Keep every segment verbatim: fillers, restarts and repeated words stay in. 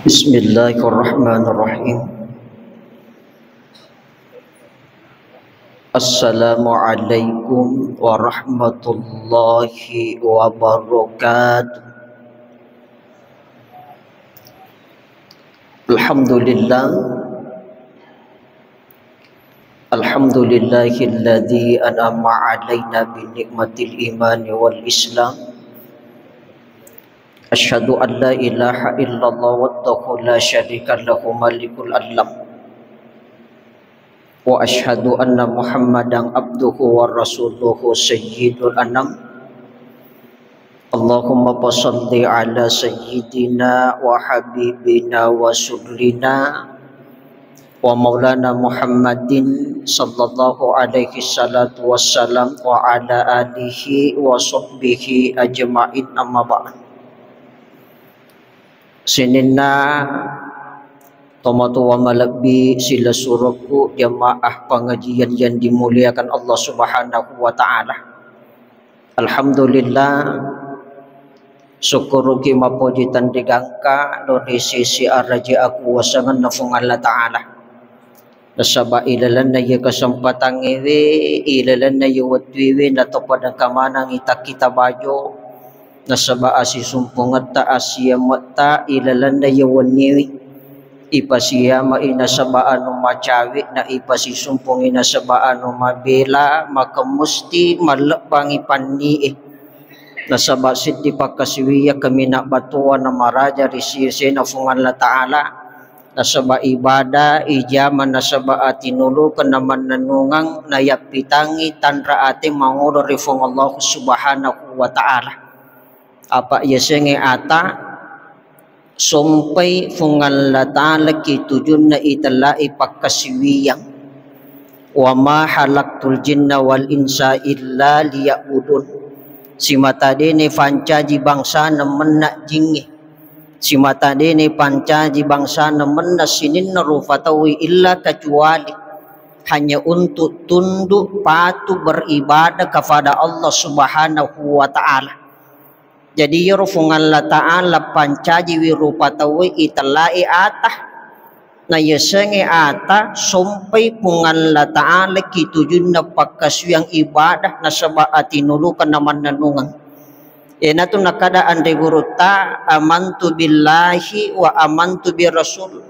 Bismillahirrahmanirrahim. Assalamualaikum warahmatullahi wabarakatuh. Alhamdulillah. Alhamdulillahilladzi an'ama 'alaina bi ni'matil imani wal islam. Asyhadu an la ilaha illallah wahdahu la syarika lahu malikul alam. Wa asyhadu anna Muhammadan abduhu wa rasuluhu sayyidul anam. Allahumma fasalli ala sayyidina wa habibina wa surrina wa maulana Muhammadin sallallahu alaihi salatu wassalam wa ala alihi wa sahbihi ajma'in, amma ba'd. Sininna tomatoa malebbi silessurekku jamaah pengajian yang dimuliakan Allah Subhanahu wa Ta'ala. Alhamdulillah, sukkuruki mapoji tenrigangka lo ri sisi araja akuwasangenna Fuang Allah Ta'ala. Nasaba ilalenna iya kesempatangngewe, ilalenna iya wettuewe, natopada kamanangi takkita bajo, nasaba asisumpungetta, asiametta ilalenna iya wenniewe. Ipasiamai nasaba anu macawe, na ipasisumpungi nasaba anu mabela, maka musti mallebbangi pannie. Nasaba seddi pakkasiwiang kaminang batuang na maraja ri sesena Fuang Allah Ta'ala. Nasaba ibadah ijama, nasaba atinulukenna mannennungeng, nayappitangngi tanra ate mangolo ri Fuang Allah Subhanahu wa Ta'ala. Apa yasengnge ata, sompai Fuang Allah Ta'ala ki tujunna itellai pakkasiwiang. Wa ma khalaqtul jinna wal insa illa liya'budun. Simata dene fancaji bangsana menna jingnge. Simata dene pancaji bangsana menna sininna rupa tauwe illa kecuali hanya untuk tunduk patuh beribadah kepada Allah Subhanahu wa Ta'ala. Jadi iyaro Fuang Allah Ta'ala pancajiwi rupa tauwe itellai ata. Na yasengnge ata sompai Fuang Allah Ta'ala ki tujunna pakkasiwiang ibadah nasaba atinulukenna mannennungeng. Iyanatu nakkada anre gurutta, "Amantu billahi wa amantu bi rasul."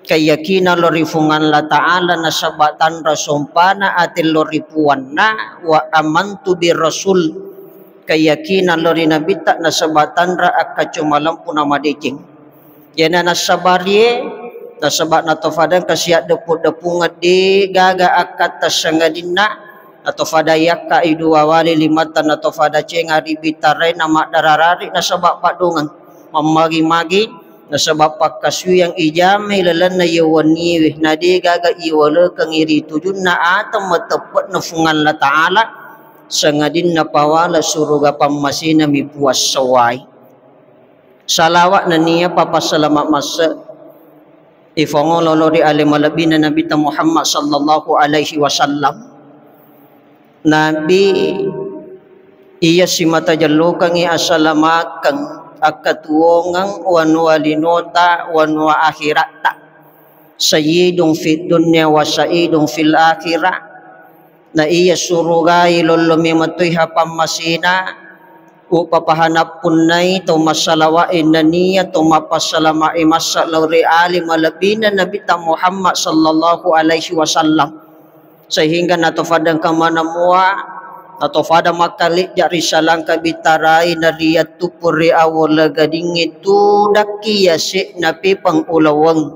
Keyakinan lo ri Fuang Allah Ta'ala nasaba tanra sompana ate lo ri puanna, wa amantu bi rasul. Keyakinan lo ri nabitta nasaba tanra akkacomalempu na madeceng. Iyana nassabarie, nasaba natofadang kasiaddepu-depungeng de gaga akkatta sangadinna, natofada yakka i dua wali limatta, natofada cenga ri bitarai na maddararari nasaba paddungeng. Mammagi-magi nasaba pakkasuwiang ijamai lalenna iya wenniwe, na de gaga iwalekengi ri tujunna ata mateppe'na Fuang Allah Ta'ala, sangadinna pawala suruga pammasena mi puassawai. Salawat nennia papasalama masse ifongolo lo ri ale malebbina Nabitta Muhammad sallallahu alaihi wasallam. Nabi iya simata jellukengngi asalamakeng, akkatuwongeng wanua linota, wanua akhiratta. Sayyidun fid dunya wa sa'idun fil akhirah. Na iya surugai lollomi matoiha pammasena, upapahana punnai to massalawae nennia to mappasalamae massa lao ri ale malebbina Nabitta Muhammad sallallahu alaihi wasallam. Sehingga natofadang kamana mua, natofada makkalejja ri salangka bitarai nariyattuppu ri awo lagadingnge tudakki yase'na pepang ulaweng.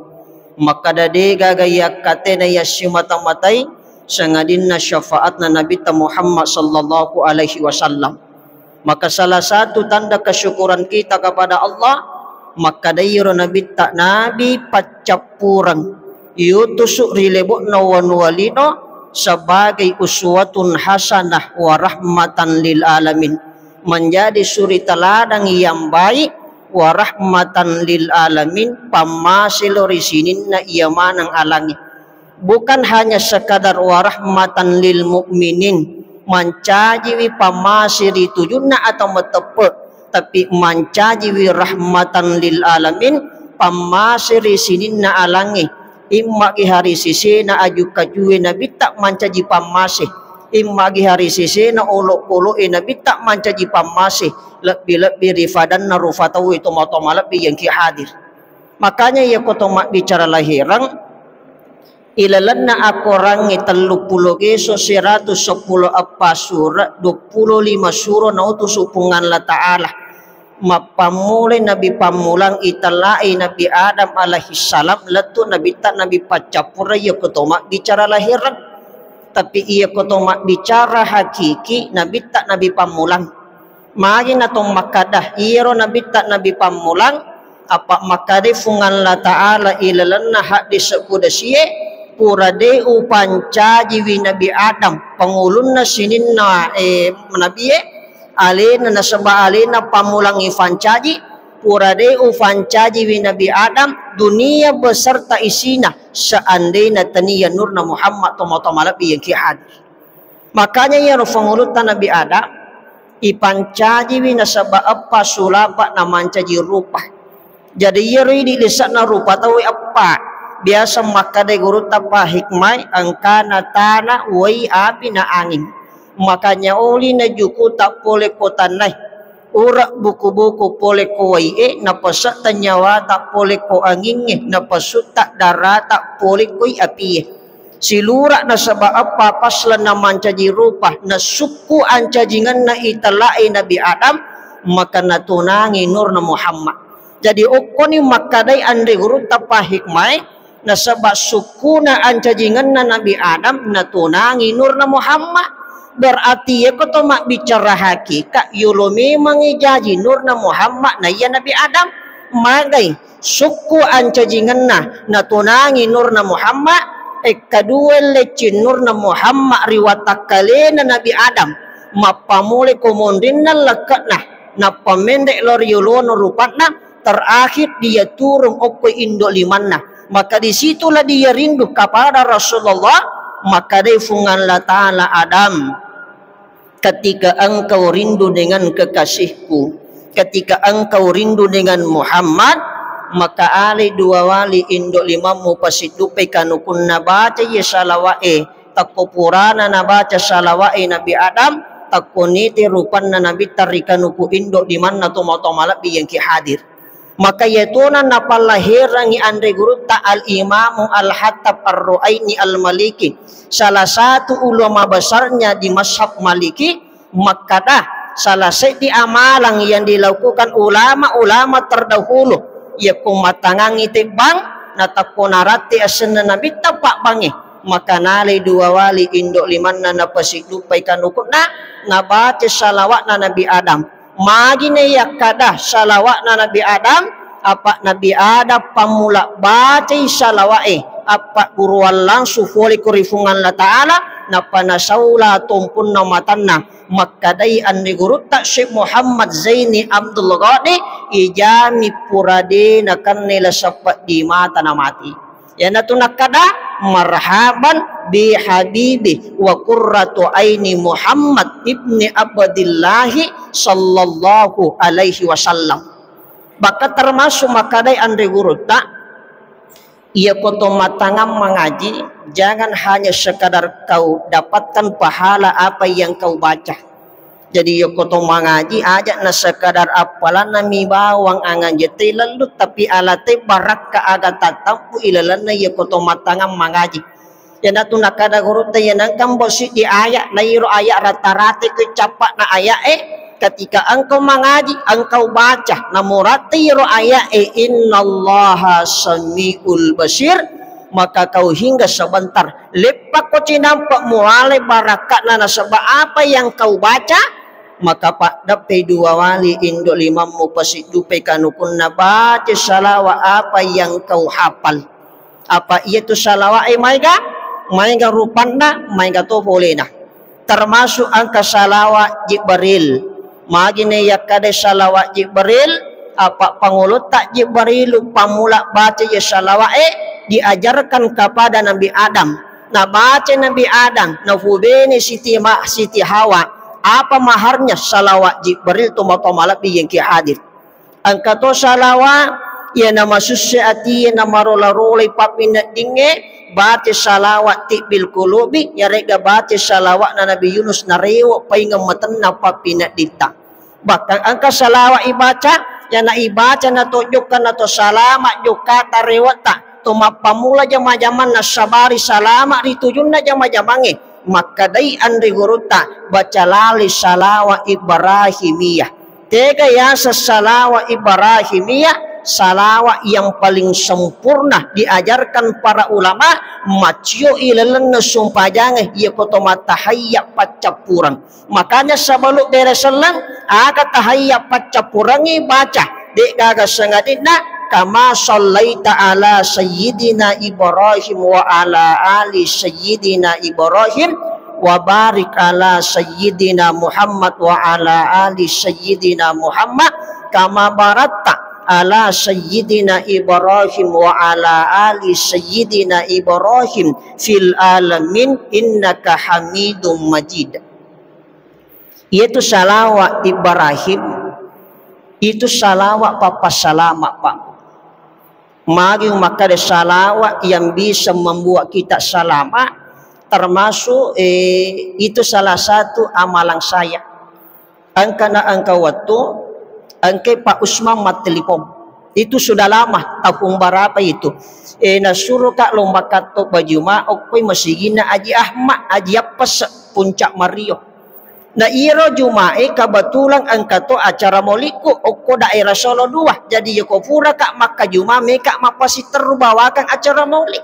Makkada de gaga yakkatena yassimata-matai sangadinna syafaatna Nabitta Muhammad sallallahu alaihi wasallam. Maka salah satu tanda kesyukuran kita kepada Allah, makkada iyaro Nabitta Nabi paccappureng, yutusu ri lebo'na wanua lino sebagai uswatun hasanah wa rahmatan lil alamin, menjadi suri teladan yang baik, wa rahmatan lil alamin, pammase lo ri sininna iya maneng alangnge. Bukan hanya sekadar wa rahmatan lil mukminin, mancajiwi pammase ri tujunna atau mateppe, tapi mancajiwi rahmatan lil alamin, pammase ri sininna alangnge, immagi hari sesena aju-kajue nabitta mancaji pammase, immagi hari sesena olok-oloke nabitta mancaji pammase, lebbi-lebbi ri fadanna rufa tauwe tomatoa malebbi yang ki hadir. Makanya iya ko to mabbicara lahireng, ilalenna akorangnge telluppulo geso seratus seppulo eppa sura, duappulo lima suro nautusu Puang Allah Ta'ala. Mappammulai Nabi Pammulang, itellai Nabi Adam alaihissalam, lettu nabitta Nabi paccappura iya ko to mabbicara lahireng. Tapi iya ko to mabbicara hakiki, nabitta Nabi Pammulang. Magi na to makkada, iyaro nabitta Nabi Pammulang, apa makkadai Fuang Allah Ta'ala ilalenna haddise kudasie, pura de upancajiwi Nabi Adam, pangulunna sininna, eh, nabie, alena nasaba alena pammulang ifancaji, pura de ufancajiwi Nabi Adam, dunia beserta isina, seandainya tania nurna Muhammad tomatoa malebbi yang ki hadir. Makanya iyaro pangulutta Nabi Adam ipancajiwi nasaba eppa sulapa namancaji rupa. Jadi iyaro idi lise'na rupa tauwe eppa. Biasa makkadai gurutta pahikmai, engkana tana, wai, api na angin. Makanya oli najukuta pole ko tanae, ura buku-buku pole ko waie, napasetta nyawata pole ko angingnge, napasutta darata pole koi apie. Silura nasaba eppa pasla namancaji rupa, nasukku ancajingenna itellai Nabi Adam, maka natunangi nurna Muhammad. Jadi okkoni makkadai anre gurutta pahikmae, nasaba sukkuna ancajingenna Nabi Adam natunangi nurna Muhammad. Berarti iyako to mabbicara hakikat, yolo memangngi jaji nurna Muhammad naiya Nabi Adam. Magai sukku ancajingenna natunangi nurna Muhammad, ekkadua leccing nurna Muhammad ri watakkalena Nabi Adam, mappamulai ko monrinna lekke'na, nappa menre lao ri yolona rupanna, terakhir dia turun okko indo limanna. Maka disitulah dia rindu kepada Rasulullah, maka dai Fuang Allah Ta'ala, Adam, ketika engkau rindu dengan kekasihku, ketika engkau rindu dengan Muhammad, maka alai dua wali indo limammu pasiddupai kanukunna baca ye salawa'e. Takko purana nabaca salawa'e Nabi Adam, takko niti rupanna Nabitta ri kanuku indo limanna tomatoa malebbi yang ki hadir. Maka iyatona napallaherangngi anre gurutta Al-Imamu Al-Hattab Ar-Ruaini Al-Maliki, salah satu ulama besarnya di mazhab Maliki, makkada, salah seddi amalang yang dilakukan ulama-ulama terdahulu, yakko matangangngi tebbang, natakko naratti asenna Nabitta pabbangnge, maka nalai dua wali indo limanna napasiddupai kanukunna, nabaca salawa'na Nabi Adam. Magina yakkada salawa'na Nabi Adam, apa Nabi Adam pammula bacai salawa'e, apa buruan langsung fole ko ri Fuang Allah Ta'ala, nappa nasaula tompunna matanna. Makkadai anre gurutta Syekh Muhammad Zaini Abdul Ghani, ijami pura de nakenna la sappa di mata namati. Iyanatu nakkada, "Marhaban bi habibi wa qurratu aini Muhammad ibni Abdillahi sallallahu alaihi wasallam." Bahkan termasuk makkadai anre gurutta, iyako to matangang mangaji, jangan hanya sekadar kau dapatkan pahala apa yang kau baca. Jadi, iyako to mangaji, aja na sekadar appalanna mi bawang anganjete lellu, tapi alate barakka aga tattampu ilalenna iyako to matangang mangaji. Iyanatu nakkada gurutta, iya nengka mbo siddi aya, na iro aya rata-rata ko cappa'na aya e, ketika engkau mangaji, engkau baca, namuratti iro aya e, "Innallaha samiul basir," maka kau hingga sebentar, leppakko cinampa mualai barakka'na nasaba apa yang kau baca, maka paddeppai dua wali indo limammu pasiddupai kanukunna baca salawa apa yang kau hafal. Apa iyatu salawa'e maega? Maega rupanna, maega to polena. Termasuk engka salawa Jibril. Magina yakkada salawa Jibril, apa pangulutta Jibril pammula baca iya salawa'e diajarkan kepada Nabi Adam. Nabaca Nabi Adam, nafubene Siti Ma-, Siti Hawa. Apa maharnya? Salawat Jibril, tomatoa malebbi yang ki hadir. Engka to salawa Iya namasusse atie, namarola-rolai pappineddingnge, baca salawat tibbil qulubi, yarega baca salawatna Nabi Yunus, narewo paingeng matenna pappinedditta. Bahkan engka salawat ibaca, yana ibaca na to jokka na to salama jokka tarewetta, to mappamula jama-jamanna sabari salama ri tujunna jama-jamangnge, makkadai anre gurutta, baca lali salawat Ibrahimiyah. Tega yaseng salawat Ibrahimiyah? Salawat yang paling sempurna diajarkan para ulama, maccio i lalenna sumpajangnge, iya ko to mattahayya paccappureng. Makanya sebelum bere selleng, aga tahayya paccappurengngi baca, de'gaga sengadinna, kama sallaita ala sayyidina Ibrahim wa ala ali sayyidina Ibrahim, wa barik ala sayyidina Muhammad wa ala ali sayyidina Muhammad, kama baratta ala sayyidina Ibrahim wa ala ali sayyidina Ibrahim fil alamin innaka hamidum majid. Iyatu salawat Ibrahim, itu salawat pappasalama, Pak. Magi makkada salawat yang bisa membuat kita selamat, termasuk, eh, itu salah satu amalan saya. Engka na engka wettu, engkai Pak Usman mattelepon. Itu sudah lama, tahun berapa itu. Eh, nasuroka lomba katto bajuma, okkoi masiginna Aji Ahmad, Aji Appes, Puncak Mario. Na iyaro Jumae kebetulan engka to acara maulikku okko daerah Solo dua. Jadi yako puraka makkajuma meka mappasiterru bawakang acara maulik.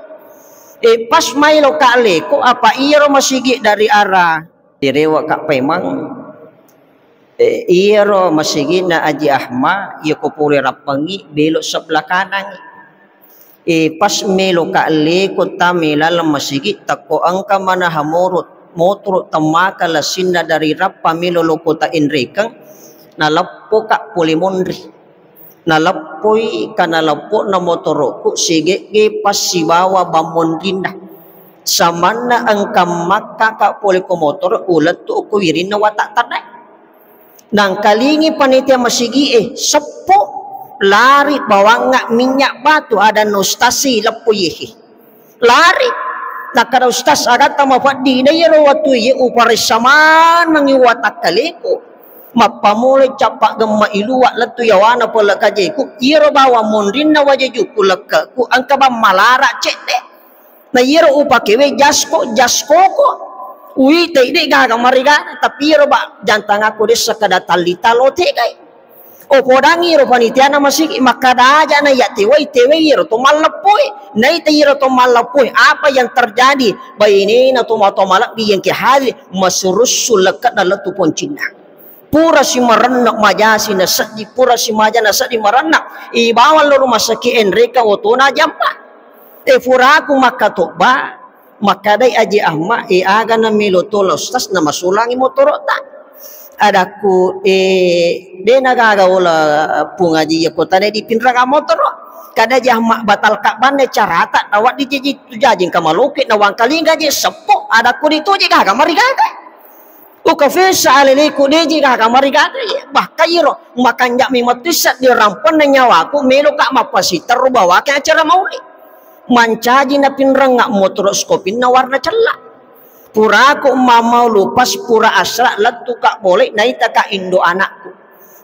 Eh, pas mailoka leko, apa iyaro masigi dari arah, direwaka paimeng. Eh, iyaro masiginna Aji Ahmad, yako pole rappangi belok sebelah kanangi. Eh, pas meloka leko tame laleng masigi, takko engka manaha morot, motoro temmaka lassinna dari Rappa melo lokota enrekeng, naleppoka pole monri. Naleppoi kana leppo'na motoro'ku sigegge pas sibawa bang monrinna. Samanna engka makkaka pole ko motoro, ulettu ko wirinna watak tanai. Nangkalingi panitia masigi'e, seppo, lari bawangnga minyak batu, adanna ustasi leppo yehe. Lari. Nakkada ustaz, agatta mafeddi, na iyaro wettu iye uparessa manengngi watakkaleku. Mappamulai cappa gemma iluwa lettu yawana pole kajeku, iyaro bawang monrinna wajajukku lekkeku engka bang malara cedde. Na iyaro upakewe jasko, jaskoko. Uitai de gaga marigana, tapi iyaro ba jantangakku de sekkada tallita lo tegai. O podangi ro panitiana masigi, makkada aja na iya tewai, tewai iyaro to malleppoi. Naita iyaro to malleppoi, apa yang terjadi? Bainena to mato malebbi yang ke hadir, masurussu lekke'na lettu poncinna. Pura si marenna majasi na seddi, pura si maja na seddi marenna. Ibawang lo rumah sakit enreka otona jampa. E, furaku makkatobba, makkadai Aji Ahmad, e, aga na melo tola ustaz na masulangi motoro'ta. Adakku, e, de na gaga ola Pung Aji iya kotane dipinranga motoro. Kada Aji Ahmad batal ka banne carata, na waddi jaji tu jaji engka maloke na wangkalinga je seppo, adakku ditoje gaga marigaga. Ukafesa aleleku deji gaga marigaga ye. Bahkan iro makanja mi matu issa di rampenna nyawaku meloka mappasiterru bawake acara mauli. Mancaji napinrengnga motoro skopinna warna cella. Puraku mamau lupas pura asra lettuka bole naitaka indo anakku.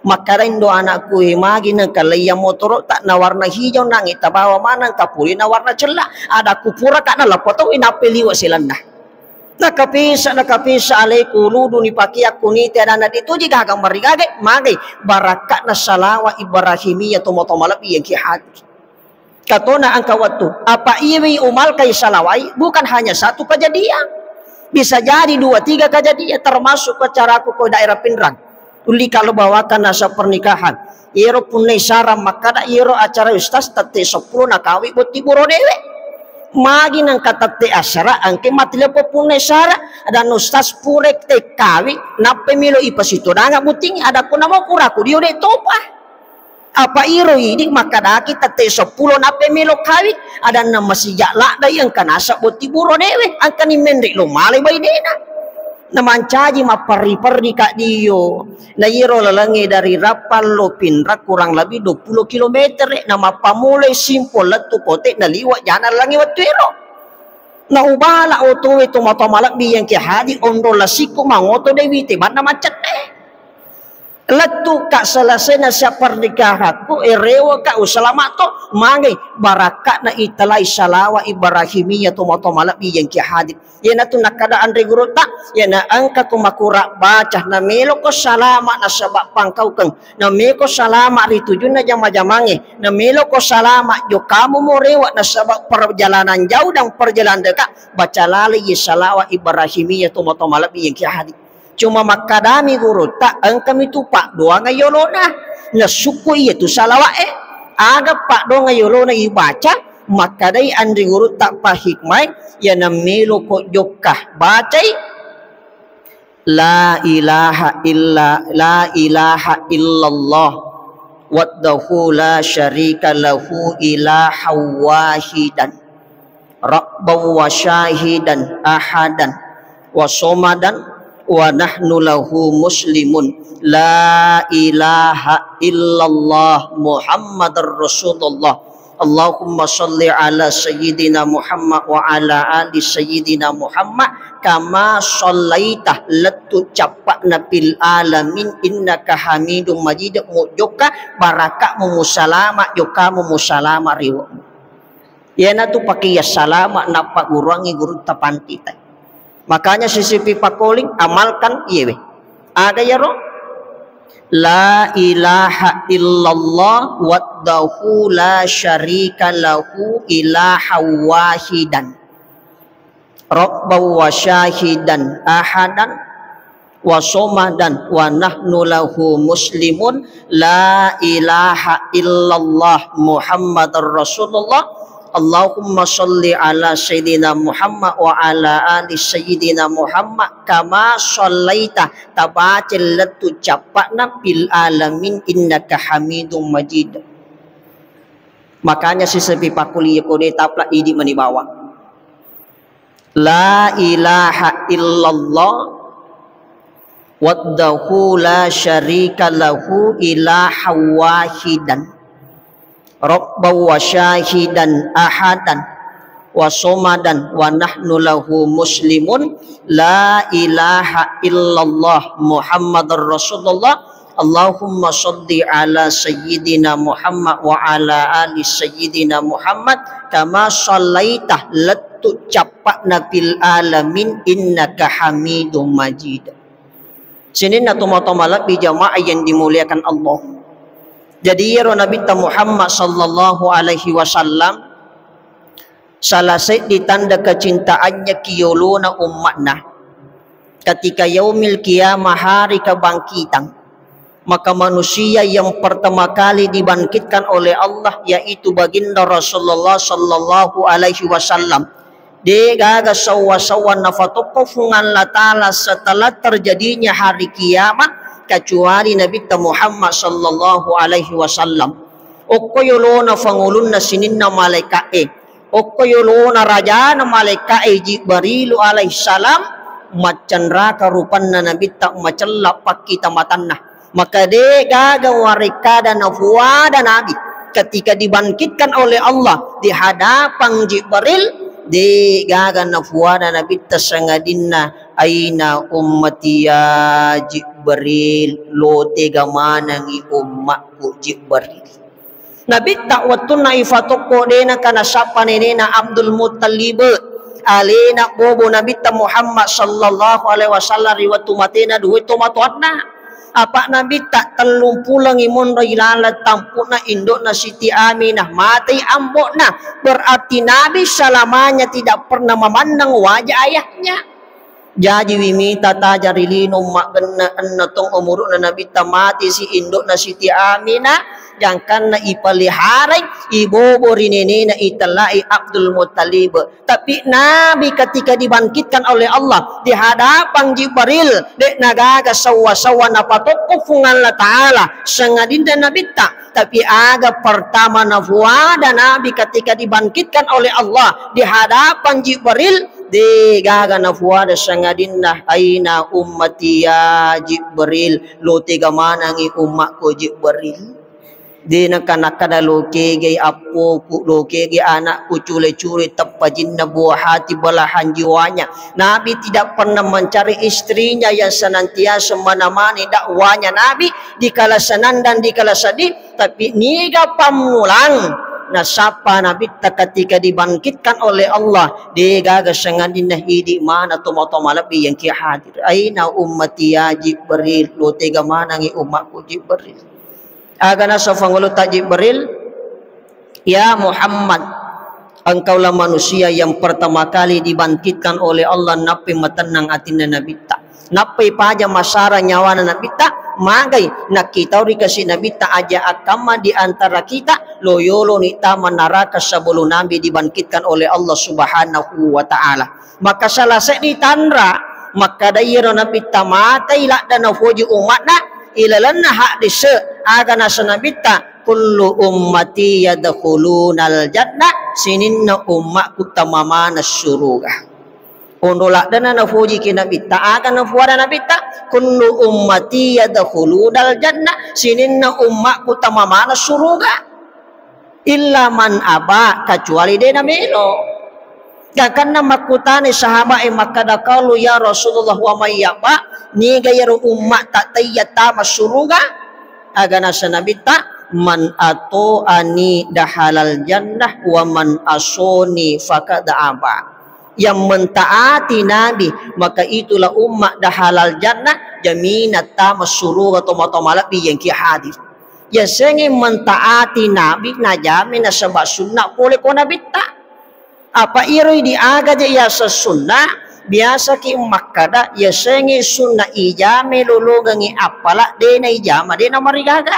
Makkada indo anakku, e, magi nengka leiya motoro tak na warna hijau nangi tabawa maneng kapuli na warna cella. Adakku puraka na leppo tau inappe liwa silenna. Nakapisa, nakapisa aleku, luduni pakeakku nite adanna dituji gaga marigaga, magai barakka'na salawat Ibrahimiyah tomo-tomo lebbi yang ki hati. Katona engka wettu, apa iwi umalkai salawai, bukan hanya satu kejadian. Bisa jadi dua tiga kejadian, termasuk ko acaraku ko daerah Pinrang. Ulli kalau bawakan nasa pernikahan. Iyaro punnai sara makkada iyaro acara ustaz tette seppulo nakawi botti buro dewe. Magi nangka tette asara angke mati lepo punnai sara dan ustaz pura tekkawi nappe melo ipasitodanga butting ada ku namo pura ku dio de topa. Apa iro idi makkadaki tette seppulo nappe melo kawi adanna masija ladda engka nasa botti buro dewe angkani menre lo male bainena. Namancaji mapperri-perri kaddio. Na iyaro lalengnge dari Rappang lo Pinrang kurang lebih dua puluh kilometer, na mappamulai Simpo lettu kote na liwa jana langi wettu ero. Na ubala otoe tomatoa malebbi yang ki hadir onrong lasikku mangoto dewi te banna maccette. Lettuka selesai na siap pernikahanku, erewaka usalama to, mangai barakakna italai salawa Ibrahimiyah tomatoa malebbi yang ki hadir. Iyanatu nakkada anre gurutta, iyana engka ko makura baca, na meloko salama nasaba pangkaukeng, na meko salama ri tujunna jama-jamangnge, na meloko salama jokkamu morewa nasaba perjalanan jauh dan perjalanan dekat, baca laleng ye salawa Ibrahimiyah tomatoa malebbi yang ki hadir. Cuma makkadami gurutta, engkami tu paddoangeng yolona. Nasukku iya tu salawa'e. Aga paddoangeng yolona ibaca, makkadai anre gurutta pahikmai, iyana meloko jokka. Bacai, la ilaha illa, la ilaha illallah, wahdahu la syarika lahu ilaha wahidan. Rabban wa syahidan ahadan wa somadan wa nahnu lahu muslimun. La ilaha illallah Muhammadar Rasulullah. Allahumma salli ala Sayyidina Muhammad wa ala ali Sayyidina Muhammad kama sallaita lettu cappa'na fil alamin innaka hamidum majid. Mujokka baraka'mu musalama, jokkamu musalama riwa'mu. Iyanatu pakeya salama nappa guruangngi gurutta pantitai. Makanya sisipi pakoling amalkan iyewe. Aga yaro? La ilaha illallah wahdahu la syarika lahu ilaha wahidan. Rabban wa syahidan ahadan wa somadan wa nahnu lahu muslimun. La ilaha illallah Muhammadar Rasulullah. Allahumma salli ala Sayyidina Muhammad wa ala ali Sayyidina Muhammad kama sallaita, tabaca lettu cappa'na fil alamin innaka hamidum majid. Makanya sisepi pakkulia kode tapla idi mani bawang. La ilaha illallah wahdahu la syarika lahu ilaha wahidan. Rabban wa syahidan ahadan wa somadan wa nahnu lahu muslimun. La ilaha illallah Muhammadar Rasulullah. Allahumma salli ala Sayyidina Muhammad wa ala ali Sayyidina Muhammad kama sallaita lettu cappa'na fil alamin innaka hamidum majid. Sininna tomatoa malebbi jamaah yang dimuliakan Allah. Jadi iyaro Nabitta Muhammad sallallahu alaihi wasallam salah seddi tanda kecintaannya ki yolona ummatna. Ketika yaumil qiyamah, hari kebangkitan, maka manusia yang pertama kali dibangkitkan oleh Allah yaitu baginda Rasulullah sallallahu alaihi wasallam. De gaga sawwa-sawwa nafatokko Fuang Allah Ta'ala setelah terjadinya hari kiamat kecuali Nabitta Muhammad sallallahu alaihi wasallam. Okko yolona fangulunna sininna malaika'e. Okko yolona rajana malaika'e Jibrilu alaihissalam, maccanraka rupanna Nabitta, macella pakkita matanna. Maka de gaga warekkada nafuada Nabi ketika dibangkitkan oleh Allah di hadapan Jibril, de gaga nafuada Nabitta sangadinna, "Aina ummati ya Jibril, lo tega manengi ummakku Jibril." Nabitta wettunna ifatokko de naka nasappa nenena Abdul Muttalib, alena bobo Nabitta Muhammad sallallahu alaihi wasallam ri wettu matena dua tomatoanna. Apa Nabitta tellumpulengngi monro ilaleng tampu'na indo'na Siti Aminah, matei ambo'na. Berarti Nabi selamanya tidak pernah memandang wajah ayahnya. Jaji wi mita taja ri lino maggenne enna tong umuru'na Nabitta, mati si indo'na Siti Aminah, gangkanna ipeliharai, ibobo ri nenena, itellai Abdul Muttalib. Tapi Nabi ketika dibangkitkan oleh Allah di hadapan Jibril, de nagaga sawwa-sawwa napatokko Fuang Allah Ta'ala sangadinna Nabitta. Tapi aga pertama nafuada Nabi ketika dibangkitkan oleh Allah di hadapan Jibril, De gaga nafuada sangadinna, "Aina ummati ya Jibril?" Lo tega manangi ummakku Jibril? De nakkada-kada lo kegai appoku, lo kegai anakku, cule-cule teppajinna buah hati belahan jiwanya. Nabi tidak pernah mencari istrinya yang senantiasa menemani dakwanya Nabi di kala senang dan di kala sedih, tapi niga pammulang nasappa Nabitta ketika dibangkitkan oleh Allah, de gaga sangadinna idi mana tomatoa malebbi yang ki hadir. Aina ummati ya Jibril, lo tega manangi ummakku Jibril? Aga naseng fangolutta Jibril, "Ya Muhammad, engkaulah manusia yang pertama kali dibangkitkan oleh Allah." Nappai matennang atinna Nabitta, nappai paja masara nyawana Nabitta. Magai nakkitauri kasi Nabitta aja akkamma di antara kita lo yoloni tama naraka sebelum Nabi dibangkitkan oleh Allah Subhanahu wa Ta'ala. Maka salah seddi tanra makkada iyaro Nabitta matai ladda nafoji umma'na ilalenna haddese, aga naseng Nabitta, "Kullu ummati yadkhulunal jannah," sininna ummakku tamamana suruga. Onro laddana nafojiki Nabitta, aga nafuada Nabitta, "Kullu ummati yadkhulunal jannah," sininna ummakku tamamana suruga. "Illa man aba," kecuali de namelo. Gangkanna makkutani sahabae makkada, "Qalu ya Rasulullah, wa man ya'ba?" Niga iyaro umma ta taiya tama suruga? Aga naseng Nabitta, "Man ato'ani dahalal jannah, wa man asoni faqad aba." Yang mentaati Nabi, maka itulah umma dahalal jannah, jaminan tama suruga tomatoa malebbi yang ki hadir. Yasengnge mentaati Nabi najame nasaba sunna pole ko Nabitta. Apa iroi di aga je yaseng sunna, biasaki makkada yasengnge sunna ijame lologengngi appala de naijama de namarigaga.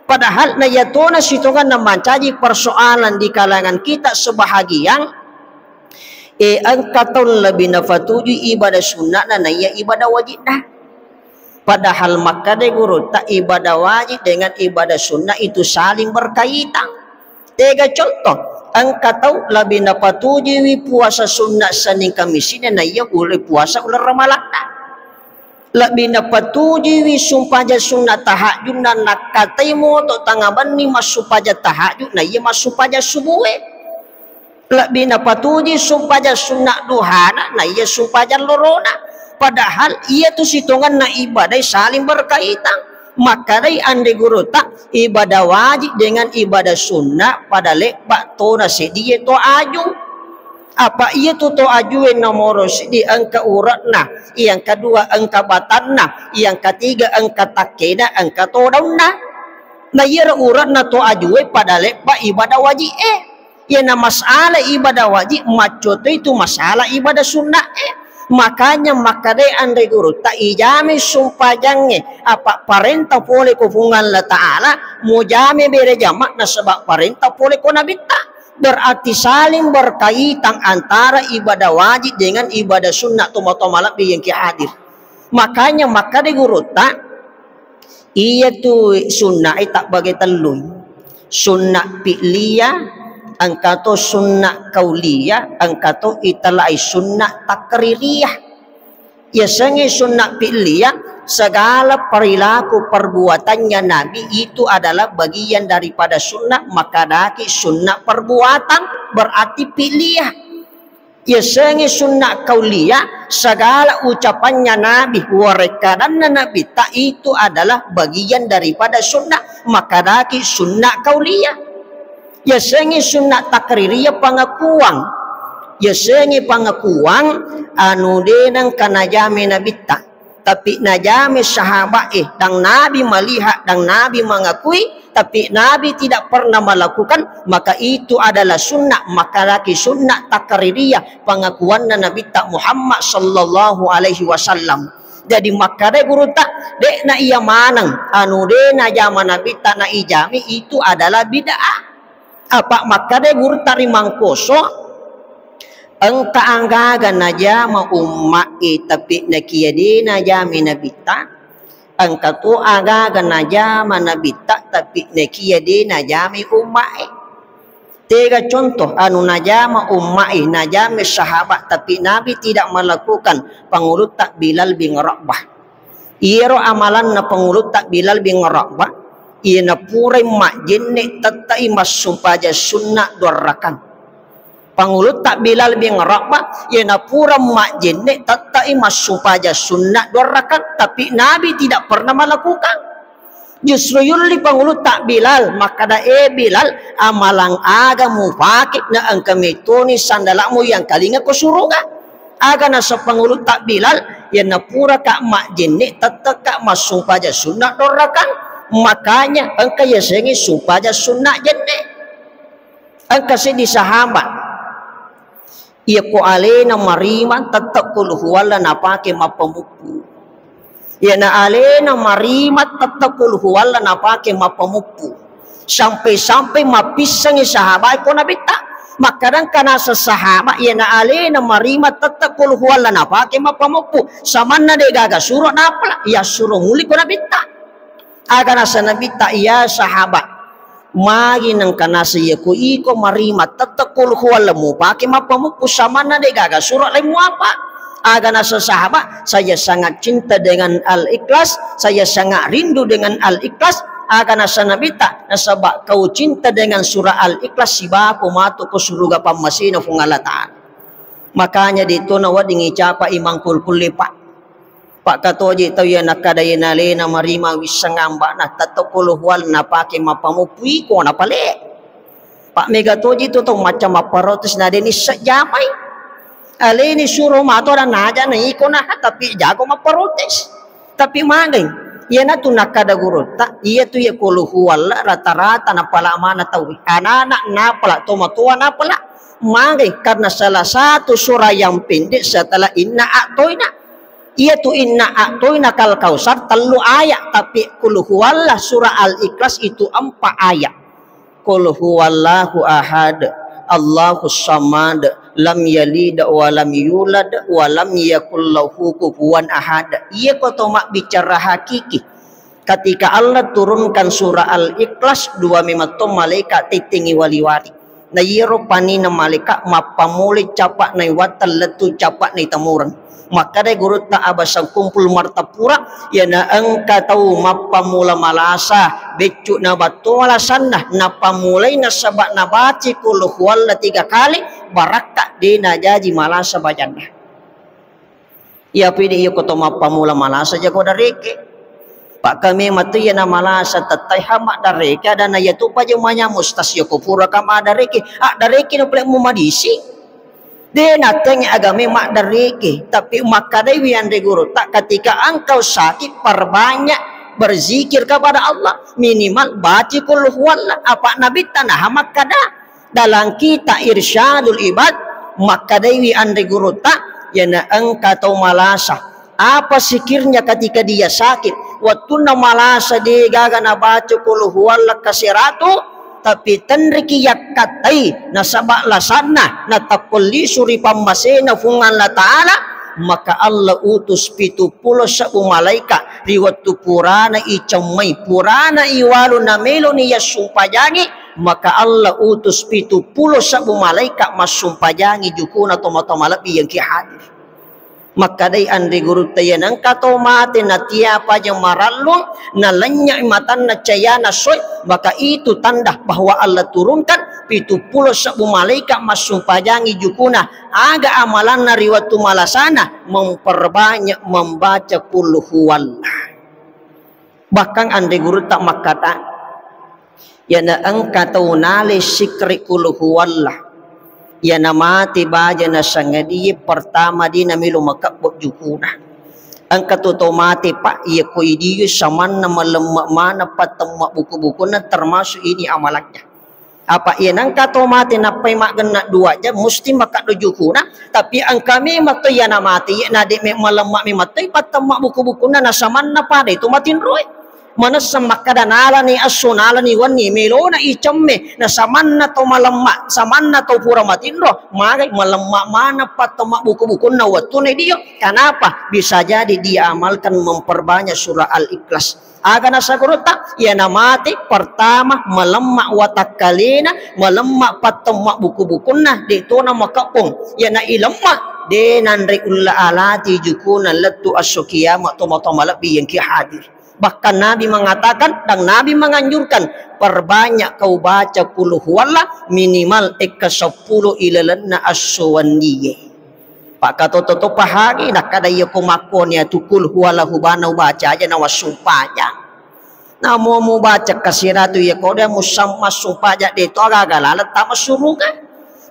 Padahal na yatona sitongenna mancaji persoalan di kalangan kita sebahagian, e, engka tau lebih nafatujui ibadah sunnahna naiya ibadah wajibna. Padahal makkadai gurutta ibadah wajib dengan ibadah sunnah itu saling berkaitan. Tega contoh, engka tau lebih napatujuiwi puasa sunnah Senin Kamisina naiya ulai puasa uleng Ramalanna. Lebbi napatujuiwi sumpajang sunna tahajjunna, nakkatai moto tangnga benni massumpajang tahajju, naiya massumpajang subue. Lebbi napatuji sumpajang sunna duhana, naiya sumpajang lorona. Padahal iyatu sitongenna ibadai saling berkaitan. Makkedai anre gurutta, ibadah wajib dengan ibadah sunnah pada lebba tona sedie to aju. Apa iyatu to ajue nomoro seddi engka ure'na, yang kedua engka batanna, yang ketiga engka takkena, engka to daunna. Na iyaro ure'na to ajue pada lebba ibadah wajib e. Iyana masalah ibadah wajib, maccoto itu masalah ibadah sunnah e. Makanya makkedai anre gurutta, ijami sumpajangnge, apa parenta pole ko Puang Allah Ta'ala, mujame bere jama nasaba parenta pole ko Nabitta. Berarti saling berkaitan antara ibadah wajib dengan ibadah sunnah, tomatoa malebbi yang ki hadir. Makanya makkeda gurutta, iyatu sunna e tabbage tellu. Sunna fi'liyah, engka to sunna qauliyah, engka to italai sunna takririyah. Yasengnge sunna fi'liyah, segala perilaku perbuatannya Nabi itu adalah bagian daripada sunnah, makkedaki sunna perbuatan, berarti fi'liyah. Yasengnge sunna qauliyah, segala ucapannya Nabi, warekkadanna Nabitta itu adalah bagian daripada sunnah, makkedaki sunna qauliyah. Yasengnge sunna takririyah, pengakuan. Yasengnge pengakuan anu de nengka najame Nabitta, tapi najame sahabat e, dan Nabi melihat, dan Nabi mengakui, tapi Nabi tidak pernah melakukan, maka itu adalah sunnah, makkedaki sunnah takririyah, pengakuanna Nabitta Muhammad sallallahu alaihi wasallam. Jadi makkedai gurutta, de'na iya maneng anu de najama Nabitta naijami itu adalah bid'ah. Apa makkedai gurutta ri Mangkoso, engka agaga najama umma e tapi nakia de najami Nabitta, engka to agaga najama Nabitta tapi nakia de najami umma e. Tega contoh anu najama umma'i, najama sahabat, tapi Nabi tidak melakukan, Pangulutta Bilal bin Rabah. Iyaro amalanna Pangulutta Bilal bin Rabah, iyana purai majjenne tettai massumpaja sunna dua rakang. Pangulutta Bilal bin Rabah, iyana pura majjenne tettai massumpaja sunna dua rakang, tapi Nabi tidak pernah melakukan. Justru yulli Pangulutta Bilal, makkada, "E Bilal, amalang aga mupake na engka metoni sandala'mu yang kalinga ko suruga?" Aga nasa Pangulutta Bilal, "Yenna puraka majjenne, tettekka massumpaja sunna dua rakang, makanya engka yasengnge sumpaja sunna jenne." Engka seddi sahabat, iyako alena marima tette qul huwalla napake mappamuppu. Iyana alena marima tette qul huwalla napake mappamuppu. Sampai-sampai mappissengngi sahabat ko Nabitta. Makkadangka nasa sahabat, iyana alena marima tette qul huwalla napake mappamuppu. Samanna de gaga suro napala, ya suro muli ko Nabitta. Aga nasa Nabitta, "Ya sahabat, magi nengka nasa iya ko iko marima tette qul huwalla mupake mappamuppu samanna de gaga suro lai muapa?" Aga nasa sahabat, "Saya sangat cinta dengan Al-Ikhlas, saya sangat rindu dengan Al-Ikhlas." Aga nasa Nabitta, "Nasaba kau cinta dengan surah Al-Ikhlas, sibako matu ko suruga pammasena Fuang Allah Ta'ala." Makanya de to nawedding icapa imang kulkulle, Pak. Pakkatoji tau iya nakkada iyana alena marima wisseng amba'na tette qul huwalla napake mappamuppu iko napale. Pak, mega toji tu tau macca mapparotes na de nisseng jamai. Aleni suro mato ada naja na iko nah, tapi jago mapparotes. Tapi magai, iyanatu nakkada gurutta, iyatu iya qul huwalla rata-rata napala mana tau. Anana napala, tomatoa napala. Magai, karena salah satu surah yang pendek setelah inna a'toina. Iyatu inna a'toina kal kausar tellu ayat, tapi qul huwallah surah Al-Ikhlas itu empat ayat. Qul huwallahu ahad, Allahus samad, lam yalid wa lam yulad wa lam yakul lahu kufuwan ahad. Iya ko to mabbicara hakiki. Ketika Allah turunkan surah Al-Ikhlas, dua memetto malaikat tettengi wali-wali. Na iyaro panina malaika mappamulai capa nai wattang lettu capa nai tamureng. Makkadai gurutta Abah Sangkumpul Martapura, iyana engka tau mappamula malasa, beccu na battoa lasanna, nappamulai nasaba nabaci qul huwalla tiga kali, barakka de najaji malasa bajanna. Iya pidi iya ko to mappamula malasa jako dareke. Pak kami matu iya na malasa tettai hama dareke adana iya tu paja manya mustas iya ko pura kama dareke. Ah, dareke no pole mu madisi. De natengi agame maddareke, tapi makkadaiwi anre gurutta, ketika engkau sakit perbanyak berzikir kepada Allah, minimal baci qul huwallah. Apa Nabitta naha makkada dalam kitab Irsyadul Ibad, makkadaiwi anre gurutta, iyana engka tau malasa. Apa sikirnya ketika dia sakit? Wettunna malasa de gaga nabaca qul huwallah kaseratu, tapi tenriki yakkattai nasaba lasanna natakkollisu ri pammasena Fuang Allah Ta'ala, maka Allah utus pitu pulo sebbu malaika ri wettu purana icemmai, purana iwalu nameloni yassumpajangi, maka Allah utus pitu pulo sebbu malaika massumpajangi jukuna tomatoa malebbi yang ki hadir. Makkadai anre gurutta, iya nengka to mate natia paja marallung, nalennyai matanna cayana soe, maka itu tanda bahwa Allah turunkan pitu pulo sebbu malaika massumpajangi jukuna. Aga amalanna ri wettu malasana? Memperbanyak membaca qul huwallah. Bahkan anre gurutta makkata, iyana engka tau nale sikri qul huwallah, iyana mate baja nasangadie pertama de namelo makebbo jukuna. Engka tu tau mate, Pak, iya ko idiu samanna malemma maneng pattemma buku-bukunna, termasuk ini amalannya. Apa iya nengka to mate nappai maggenna dua jam, musti makaddo jukuna, tapi engka memang to iyana mate, iya na de me malemma memang to ipattemma buku-bukunna, nasamanna pada itu matinroe. Manessa makkada nalani esso, nalani wenni, melona icemme, nasamanna to malemma, samanna to pura matinro, magai malemma maneng pattemma buku-bukunna wettuna dio. Kenapa? Bisa jadi dia amalkan memperbanyak surah Al-Ikhlas. Aga nasagurutta? Iyana mate pertama malemma watakkalena, malemma pattemma buku-bukunna, de tona makebbong. Iyana ilemma, de nanre ulla alati jukuna lettu esso kiamat, tomatoa malebbi yang ki hadir. Bahkan Nabi mengatakan dan Nabi menganjurkan, perbanyak kau baca qul huwallah minimal ekka seppulo ilalenna esso wennie. Pakkatoto-to pahagi, nakkada iya ko makkoni atu qul huwallahu bana ubaca aja nawassumpaja. Namo mubaca kasiratu iya ko de musamma sumpaja de to aga-aga laleng tama suruga.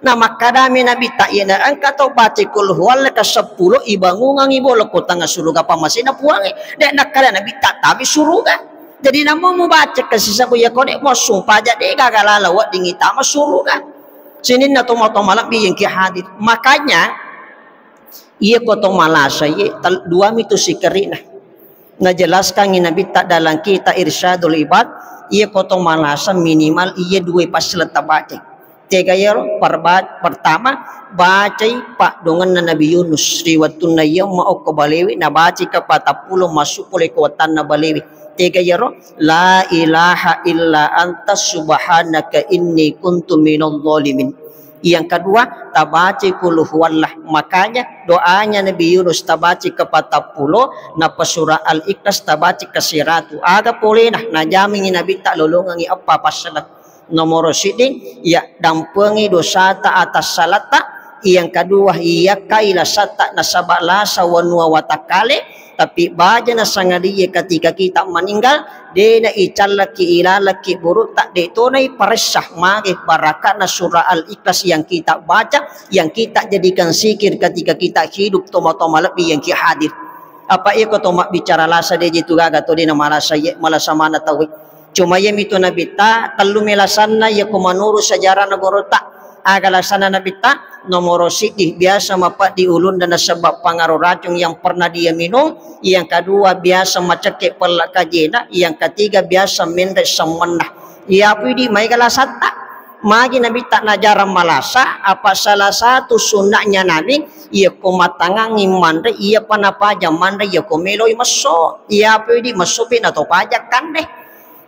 Na makkadami Nabitta, iyana engka to baca qul huwallah ka seppulo ibangungangi bola ko tengah suruga pammasena Puangnge. De nakkada Nabitta tami suruga. Jadi namo mubaca kasisabbu iya ko de muassumpaja de gaga laleng weddingi tama suruga. Sininna tomatoa malebbi yang ki hadir. Makanya iya ko to malasa ye tal-, dua mitu sikerina. Najelaskangngi Nabitta dalam kitab Irsyadul Ibad, iya ko to malasa minimal iya dua pasal tabaca. Tega iyaro? Perba-, pertama, bacai paddoangenna Nabi Yunus ri wettunna iya maokko balewe, nabacai kapatappulo massu pole ko wettanna balewe. Tega iyaro? La ilaha illa anta subhanaka inni kuntu minadh dhalimin. Yang kedua, tabacai qul huwallah. Makanya doanya Nabi Yunus tabacai kapatappulo, napa surah Al-Ikhlas tabacai kasiratu. Aga polena? Najamingi Nabitta lolongengi eppa passaleng. Nomoro sidding, iya dampengi dosata atas salatta. Yang kedua, iyakkai lasatta nasaba lasa wanua watakkale, tapi baja nasangadie ketika kita meninggal, dena icallaki ilalaki burutta, de tona iparessa mage barakana surah Al-Ikhlas yang kita baca, yang kita jadikan zikir ketika kita hidup, tomatoa malebbi yang ki hadir. Apa iko to mabbicara lasa de jitu gaga to dena malasa ye, malasa mana tauwe. Cuma iyamitu Nabitta, tellu mi lasanna iya ko menurut sejarah nagorotta. Aga lasanna Nabitta? Nomoro siddi, biasa mapeddi ulunna nasaba pengaruh racun yang pernah dia minum. Yang kedua, biasa macekke pella kajena. Yang ketiga, biasa menre semmenna. Iyapu idi maega lasatta. Magi Nabitta najarang malasa? Apa salah satu sunnahnya Nabi, iya ko matangangi manre, iya pa napaja manre, iya ko meloi messo. Iyapu idi messopi nato paja kande.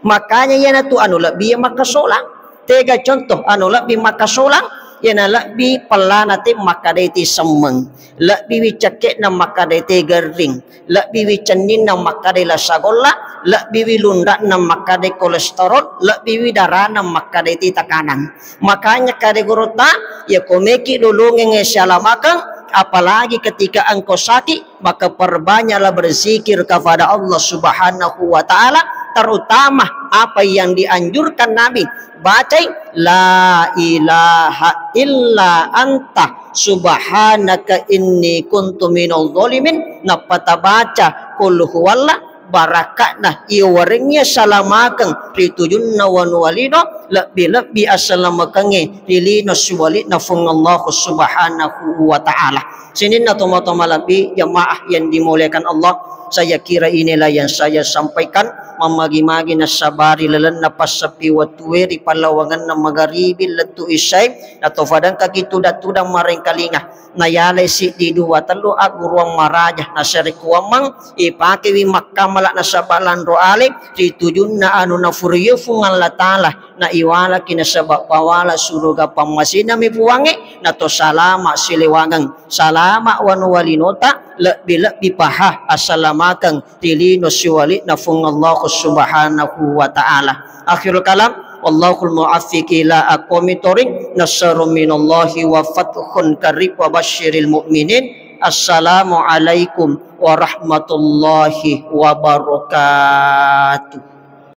Makanya iyanatu anu lebbi iya makkasolang. Tega contoh anu lebbi makkasolang, iyana lebbi pellana te makkadai te semmeng, lebbiwi cekkekna makkadai te gerring, lebbiwi cenninna makkadai lasa golla, lebbiwi lunra'na makkadai kolesterol, lebbiwi darana makkadai te tekanan. Makanya kade gurutta, iya ko meki lolongeng sialamakeng, apalagi ketika engkau sakit, maka perbanyaklah berzikir kepada Allah Subhanahu wa Ta'ala, terutama apa yang dianjurkan Nabi, bacai la ilaha illa anta subhanaka inni kuntu minadh dhalimin. Nappa tabaca qul huwallah, barakatna iya warengnge salamakeng ri tujunna wanua lino, lebbi-lebbi assalamakengnge ri lino siwali'na Fuang Allah Subhanahu wa Ta'ala. Sininna tomatoa malebbi jamaah yang dimuliakan Allah, saya kira inilah yang saya sampaikan. Mammagi-magi nassabari lalenna passeppi wettue ri pallawangenna magaribi lettu isai, nato fadengkaki tudang-tudang marengkalinga, nayalai siddi dua tellu agguruang maraja, nasarekkuammeng ipakewi makkamala nasaba lanro ale ri tujunna anu nafuriyo Fuang Allah Ta'ala, na iwalaki nasaba pawala suruga pammasenami Puangnge, nato salama silewangeng, salama wanua linota, lebbi-lebbi paha assalamakeng ri lino siwali'na Fuang Allah Subhanahu wa Ta'ala. Akhirul kalam, wallahul muwaffiq ila aqwamit thoriq, nasrun minallahi wa fathun qarib wa basyiril mu'minin. Assalamualaikum warahmatullahi wabarakatuh.